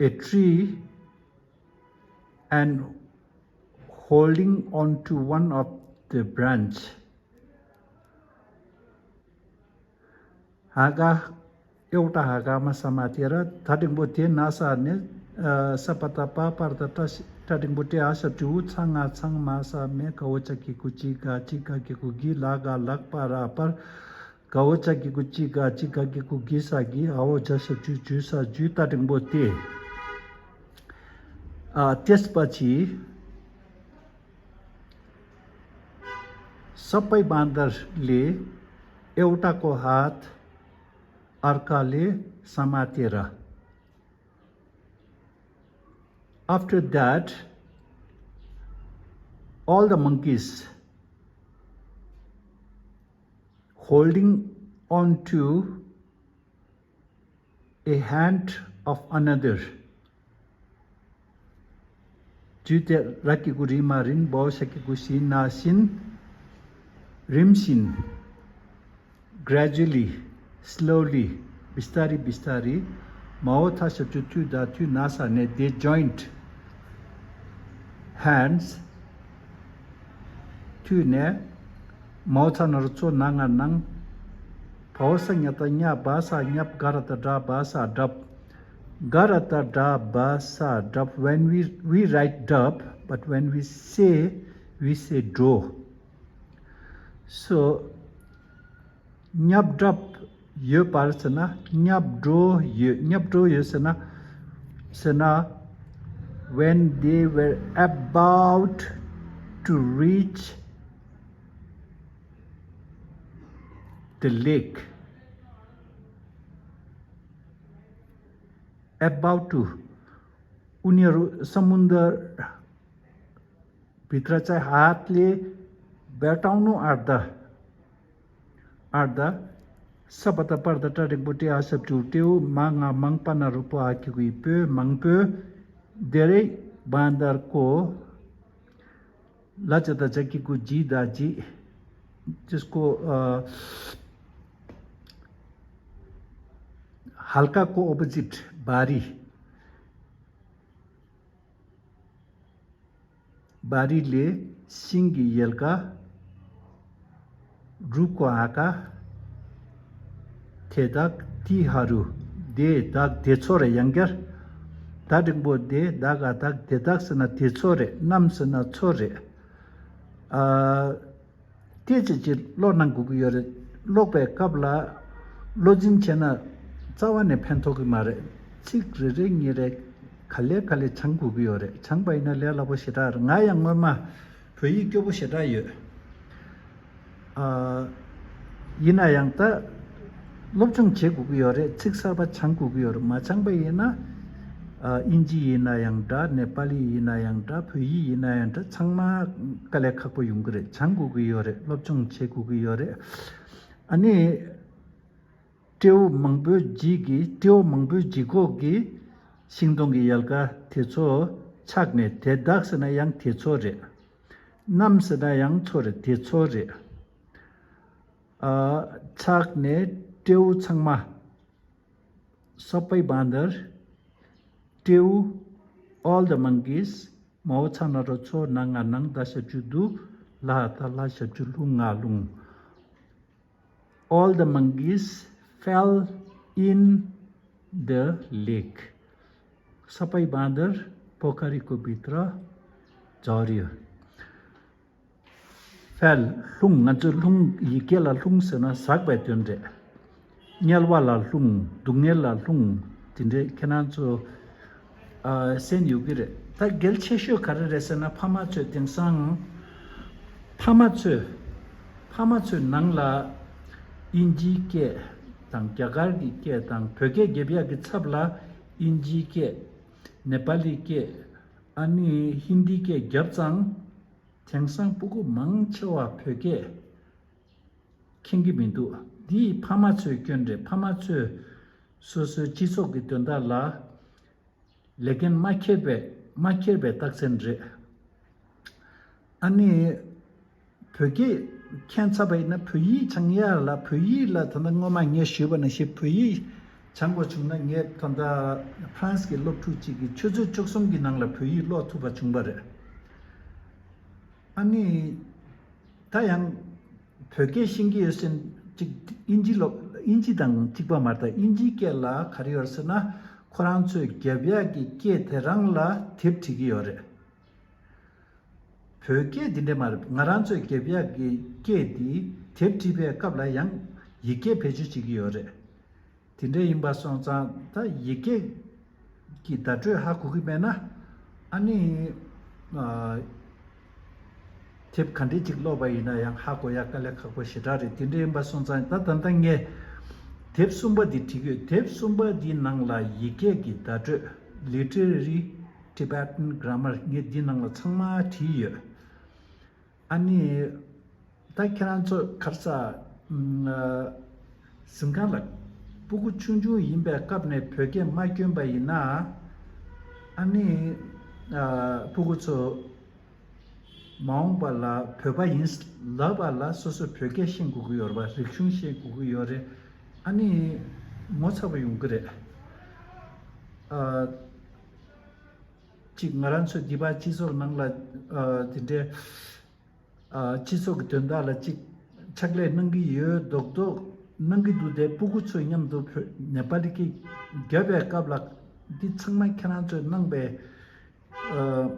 a tree and holding on to one of the branch. हाँगा, एउटा हाँगामा समातेर। ད་འགྲེང་པོ་དེ་ན་ས་ནས། ཨ། ས་པ་ད་པ་པར་ད་ཏྲ་ཤ། ཏྲ་འགྲེང་པོ་ཏྲེ་ཨ་ཞབས་ཀྱུ་འུ། ཚ་ང་ཚང་། མ་ས་མེ། ག་འོ་ཅ་གི་གུ་ཅི་ག་ཅི་ག་གི་གུ་གི། ལ་ག་ལག་པ་ར་པར། ག་འོ་ཅ་གི་གུ་ཅི་ག་ཅི་ག་གི་གུ་གི་ས་གི། འ་འོ་ཇ་ཞབས་ཀྱུ་ཇུ་ས་ཇུས། ད་འགྲེང་པོ་དེ། ཨ། त्यसपछि सबै बाँदरले एउटाको हात अर्काले समातेर। After that, all the monkeys holding on to a hand of another. ཇུས་ཏེ་ར་གི་གུ་རི་མ་རིན། བའོ་ཤ་གི་གུ་ཤི་ན་ཤིན། རིམ་བཞིན། Gradually, slowly, बिस्तारी बिस्तारी, མའོ་ཐ་ཞབས་ཀྱུ་ཐུ་ད་ཐུ་ན་ས་ནས། they joined hands. ཐུ་ནས། མའོ་ཚ་ན་རོ་ཚོ་ན་ང་ནང་། བའོ་ས་ཉ་ད་ཉ། བ་ས་ཉབ། ག་ར་ད་གྲ། བ་ས་གྲབ། ག་ར་ད་གྲ་བ་ས་གྲབ། When we, we write drop, but when we say, we say draw. So, ཉབ་གྲབ་ཡོད་པར་ཟེར་ན། ཉབ་འགྲོ་ཡོད། ཉབ་འགྲོ་ཡོད་ཟེར་ན། ཟེར་ན། When they were about to reach the lake, about to, उनीहरू समुद्र भित्र चाहिँ हातले भेटाउनु आँट्दा, आँट्दा, स प त पर द ट टेक बु टे आ स प टु टेउ, मा ङा मङ प न रु प आ कि गु इ प्यो, मङ प्यो, धेरै बाँदरको, ल च द ज कि गु जी दा जी, त्यसको, अ, हल्काको अपोजिट भारी। བ་རི་ལས་ཤིང་གི་ཡལ་ག་རུ་ཀོ་ཨ་ཀ་དེ་དག་ཏི་ཧ་རུ་དེ་དག་དེ་ཚོ་རེད། ཡང་བསྐྱར་ད་འགྲེང་པོ་དེ་དག་ཨ་དག་དེ་དག་ཟེར་ན་དེ་ཚོ་རེད། རྣམས་ཟེར་ན་ཚོ་རེད། ཨ། དེ་ཅི་ཅི་ཀློག་གནང་དགོས་ཀྱི་ཡོད་རེད། ཀློག་པའི་སྐབས་ལ་བློ་འཛིན་བྱས་ན་རྩ་བ་ནས་ཕན་ཐོགས་ཀྱི་མ་རེད། ཚིག་རེ་རེ་གཉིས་རེ་ག་ལེ་ག་ལེ་སྦྱང་དགོས་ཀྱི་ཡོད་རེད། སྦྱངས་པ་ཡིན་ན་ལས་སླ་པོ་ཞེ་དྲག་རེད། ང་ཡང་སྔོན་མ་བོད་ཡིག་སྐྱོ་པོ་ཞེ་དྲག་ཡོད། ཨ། ཡིན་ན་ཡང་ད་སློབ་སྦྱོང་བྱེད་དགོས་ཀྱི་ཡོད་རེད། ཚིག་གསར་པ་སྦྱང་དགོས་ཀྱི་ཡོད་རེད། མ་སྦྱངས་པ་ཡིན་ན། ཨ། དབྱིན་ཇི་ཡིན་ན་ཡང་འདྲ། ནེ་པ་ལི་ཡིན་ན་ཡང་འདྲ། བོད་ཡིག་ཡིན་ན་ཡང་འདྲ། ཚང་མ་དཀའ་ལས་ཁག་པོ་ཡོང་གི་རེད། སྦྱང་དགོས་ཀྱི་ཡོད་རེད། སློབ་སྦྱོང་བྱེད་དགོས་ཀྱི་ཡོད་རེད། ཨ་ནི། སྤྲེའུ་མང་པོའི་ལྗིད་ཀྱིས། སྤྲེའུ་མང་པོའི་ལྗིད་ཁོག་གིས་ཤིང་སྡོང་གི་ཡལ་ག་དེ་ཚོ་ཆག་ནས། དེ་དག་ཟེར་ན་ཡང་དེ་ཚོ་རེད། རྣམས་ཟེར་ན་ཡང་ཚོ་རེད། དེ་ཚོ་རེད། ཨ། ཆག་ནས་སྤྲེའུ་ཚང་མ། སོ་པའི་བཱན་དར། སྤྲེའུ། All the monkeys. མའོ་ཚ་ན་རོ་ཚོ་ན་ང་ནང་ད་ཞབས་ཀྱུ་དུ། ལ་ད་ལ་ཞབས་ཀྱུ་ལྷུ་ང་ལྷུང་། All the monkeys fell in the lake. Sapai bandar pokariko pitra jariyo. Fell. ལྷུང་། ང་ཚོས་ལྷུང་། ཡི་གེ་ལ་ལྷུང་ཟེར་ན་ཟག་པའི་དོན་རེད། དམྱལ་བ་ལ་ལྷུང་། སྡུག་བསྔལ་ལ་ལྷུང་། དེ་འདྲས་ཁྱེད་རང་ཚོ་ཨ་གསན་ཡོད་ཀྱི་རེད། ད་གལ་ཆེ་ཤོས་ག་རེ་རེད་ཟེར་ན། ཕ་མ་ཚོས་དེང་སང་། ཕ་མ་ཚོས། ཕ་མ་ཚོའི་ནང་ལ་དབྱིན་ཇིའི་སྐད་དང་རྒྱ་གར་གྱི་སྐད་དང་བོད་སྐད་རྒྱབ་ཡག་གི་ཚབ་ལ་དབྱིན་ཇིའི་སྐད། ནེ་པ་ལིའི་སྐད། ཨ་ནི་ཧིན་དིའི་སྐད་རྒྱབ་ཙང་། དེང་སང་སྤུ་གུ་མང་ཆེ་བ་བོད་སྐད་མཁྱེན་གྱི་མི་འདུག་འདིས་ཕ་མ་ཚོའི་སྐྱོན་རེད། ཕ་མ་ཚོས་སོ་སོའི་སྤྱི་ཚོགས་ཀྱི་དོན་དག་ལ་ལས་འགན་མ་འཁྱེར་བའི། མ་འཁྱེར་བའི་རྟགས་མཚན་རེད། ཨ་ནི། བོད་སྐད་མཁྱེན་ཚར་བ་ཡིན་ན། བོད་ཡིག་སྦྱང་ཡ་ལ། བོད་ཡིག་ལ་ད་ལྟ་སྔོན་མ་ངས་ཞུས་པ་ནང་བཞིན་བོད་ཡིག་སྦྱང་དགོས་བྱུང་ན། ངས་ད་ལྟ་ཧྥ་རན་སི་གི་སློབ་ཕྲུག་ཅིག་གིས་ཆུ་ཚོད་བཅུ་གསུམ་གྱི་ནང་ལ་བོད་ཡིག་ཀློག་ཐུབ་པ་བྱུང་བ་རེད། ཨ་ནི། ད་ཡང་བོད་སྐད་ཤེས་ཀྱི་ཡོད་ཟེར་ཅིག་དབྱིན་ཇི་ལོ། དབྱིན་ཇི་དང་གཅིག་པ་མ་རེད། ད་དབྱིན་ཇིའི་སྐད་ལ་ག་རེ་ཡོད་ཟེར་ན། ཁོ་རང་ཚོས་རྒྱབ་ཡག་གི་སྐད་དེ་རང་ལ་དེབ་བྲིས་ཀྱི་ཡོད་རེད། བོད་སྐད་འདི་འདྲ་མ་རེད། ང་རང་ཚོས་རྒྱབ་ཡག་གི་སྐད་འདི་དེབ་བྲིས་པའི་སྐབས་ལ་ཡང་ཡི་གེ་བེད་སྤྱོད་བྱེད་ཀྱི་ཡོད་རེད། དེ་འདྲ་ཡིན་པ་སོང་ཙང་། ད་ཡི་གེ་གི་བརྡ་སྤྲོད་ཧ་གོ་གི་མེད་ན། ཨ་ནི། ཨ། དེབ་ག་འདྲས་ཅིག་ཀློག་པ་ཡིན་ན་ཡང་ཧ་གོ་ཡ་དཀའ་ལས་ཁག་པོ་ཞེ་དྲག་རེད། དེ་འདྲ་ཡིན་པ་སོང་ཙང་། ད་ད་ལྟ་ངས་དེབ་གསུམ་པ་འདི་བྲིས་ཡོད། དེབ་གསུམ་པ་འདིའི་ནང་ལ་ཡི་གེ་གི་བརྡ་སྤྲོད། Literary Tibetan Grammar ངས་འདི་ནང་ལ་ཚང་མ་བྲིས་ཡོད། ཨ་ནི། ད་ཁྱེད་རང་ཚོ་ག་རེ་ཟ། ཨ། གཟིམ་ཁང་ལ་སྤུ་གུ་ཆུང་ཆུང་ཡིན་པའི་སྐབས་ནས་བོད་སྐད་མ་སྐྱོན་པ་ཡིན་ན། ཨ་ནི། ཨ། སྤུ་གུ་ཚོ་མ་འོངས་པ་ལ་བོད་པ་ཡིན་ལབ་པ་ལ་སོ་སོ་བོད་སྐད་ཤེས་དགོས་ཀྱི་ཡོད་རེད་པ། རིག་གཞུང་ཤེས་དགོས་ཀྱི་ཡོད་རེད། ཨ་ནི། ངོ་ཚ་པོ་ཡོང་གི་རེད། ཨ། གཅིག་ང་རང་ཚོ་འདི་པ་སྤྱི་ཚོགས་ནང་ལ། ཨ། དེ་འདྲའི། ཨ། སྤྱི་ཚོགས་ཀྱི་དོན་དག་ལ་གཅིག་ཕྱག་ལས་གནང་གི་ཡོད་མདོག་མདོག་གནང་གི་འདུག་སྟེ། སྤུ་གུ་ཚོའི་མཉམ་དུ་བོད། ནེ་པ་ལི་སྐད་རྒྱབ་པའི་སྐབས་ལ། འདི་ཚང་མ་ཁྱེད་རང་ཚོས་གནང་པའི། ཨ།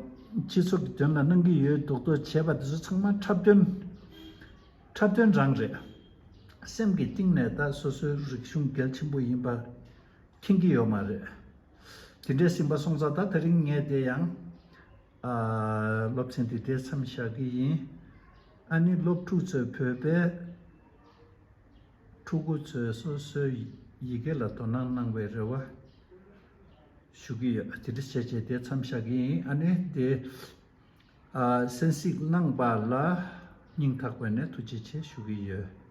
སྤྱི་ཚོགས་ཀྱི་དོན་ལ་གནང་གི་ཡོད་མདོག་མདོག་བྱས་པ་འདི་ཚོ་ཚང་མ་འཁྲབ་སྟོན། འཁྲབ་སྟོན་རང་རེད། སེམས་ཀྱི་གཏིང་ནས་ད་སོ་སོའི་རིག་གཞུང་གལ་ཆེན་པོ་ཡིན་པ་མཁྱེན་གྱི་ཡོད་མ་རེད། དེ་འདྲས་ཟིན་པ་སོང་ཙང་། ད་དེ་རིང་ངས་དེ་ཡང་། ཨ། སློབ་ཚན་དེ་དེ་མཚམས་བཞག་གི་ཡིན། ཨ་ནི་སློབ་ཕྲུག་ཚོས་བོད་པའི། ཕྲུ་གུ་ཚོས་སོ་སོའི་ཡི་གེ་ལ་དོ་སྣང་གནང་བའི་རེ་བ་ཞུ་གི་ཡོད། དེ་འདྲ་བྱས་བྱས་དེ་མཚམས་བཞག་གི་ཡིན། ཨ་ནི་དེ། ཨ། གསན་གཟིགས་གནང་བ་ལ་སྙིང་ཐག་པ་ནས་ཐུགས་རྗེ་ཆེ་ཞུ་གི་ཡོད།